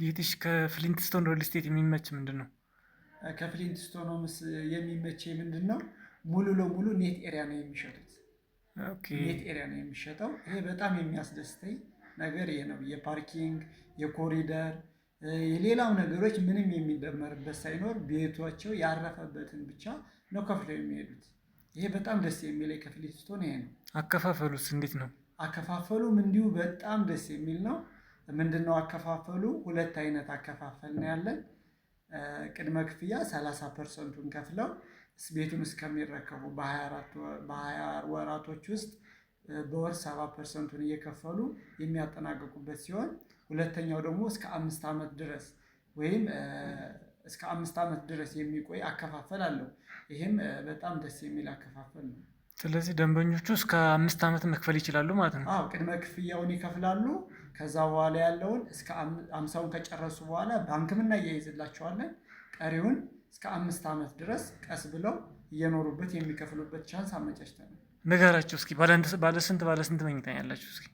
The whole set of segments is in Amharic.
ጌትሽ፣ ከፍሊንትስቶን ሪል ስቴት የሚመች ምንድን ነው? ከፍሊንትስቶን ሆምስ የሚመቸ ምንድን ነው? ሙሉ ለሙሉ net area ነው የሚሸጡት። Net area ነው የሚሸጠው። ይሄ በጣም የሚያስደስተኝ ነገር ይሄ ነው። የ parking፣ የኮሪደር፣ የሌላው ነገሮች ምንም የሚደመርበት ሳይኖር ቤቷቸው ያረፈበትን ብቻ ነው ከፍለው የሚሄዱት። ይሄ በጣም ደስ የሚለኝ ከፍሊንትስቶን ይሄ ነው። አከፋፈሉስ እንዴት ነው? አከፋፈሉም እንዲሁ በጣም ደስ የሚል ነው። ምንድነው አከፋፈሉ? ሁለት አይነት አከፋፈል ነው ያለን። ቅድመ ክፍያ 30%ቱን ከፍለው ቤቱን እስከሚረከቡ በ20 ወራቶች ውስጥ በወር 7%ቱን እየከፈሉ የሚያጠናቅቁበት ሲሆን፣ ሁለተኛው ደግሞ እስከ 5 ዓመት ድረስ ወይም እስከ 5 ዓመት ድረስ የሚቆይ አከፋፈል አለው። ይሄም በጣም ደስ የሚል አከፋፈል ነው። ስለዚህ ደንበኞቹ እስከ 5 ዓመት መክፈል ይችላሉ ማለት ነው። አዎ፣ ቅድመ ክፍያውን ይከፍላሉ። ከዛ በኋላ ያለውን እስከ 50ውን ከጨረሱ በኋላ ባንክም እናያይዝላቸዋለን። ቀሪውን እስከ 5 ዓመት ድረስ ቀስ ብለው እየኖሩበት የሚከፍሉበት chance አመቻችተናል። ንገራቸው እስኪ፣ ባለስንት መኝታ ያላችሁ እስኪ?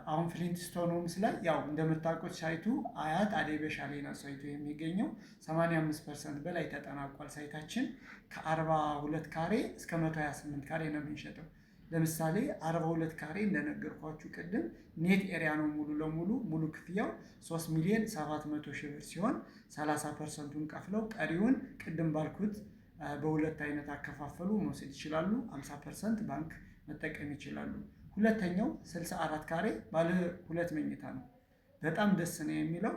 አሁን ፍሊንትስቶን ሆምስ ላይ ያው እንደምታውቁት site ኡ አያት አደይ በሻሌ ነው site ኡ የሚገኘው። 85% በላይ ተጠናቋል። Site ኣችን ከ42 ካሬ እስከ 128 ካሬ ነው የምንሸጠው። ለምሳሌ 42 ካሬ እንደነገርኳችሁ ቅድም net area ነው ሙሉ ለሙሉ። ሙሉ ክፍያው 3 ሚሊዮን 700 ሺህ ብር ሲሆን 30%ቱን ከፍለው ቀሪውን ቅድም ባልኩት በሁለት አይነት አከፋፈሉ መውሰድ ይችላሉ። 50% ባንክ መጠቀም ይችላሉ። ሁለተኛው 64 ካሬ ባለ ሁለት መኝታ ነው። በጣም ደስ ነው የሚለው፣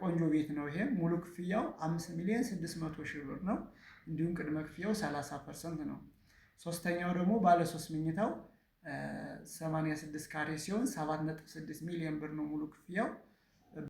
ቆንጆ ቤት ነው። ይሄም ሙሉ ክፍያው 5 ሚሊዮን 600 ሺህ ብር ነው። እንዲሁም ቅድመ ክፍያው 30% ነው። ሶስተኛው ደግሞ ባለ ሶስት መኝታው 86 ካሬ ሲሆን 7.6 ሚሊዮን ብር ነው ሙሉ ክፍያው።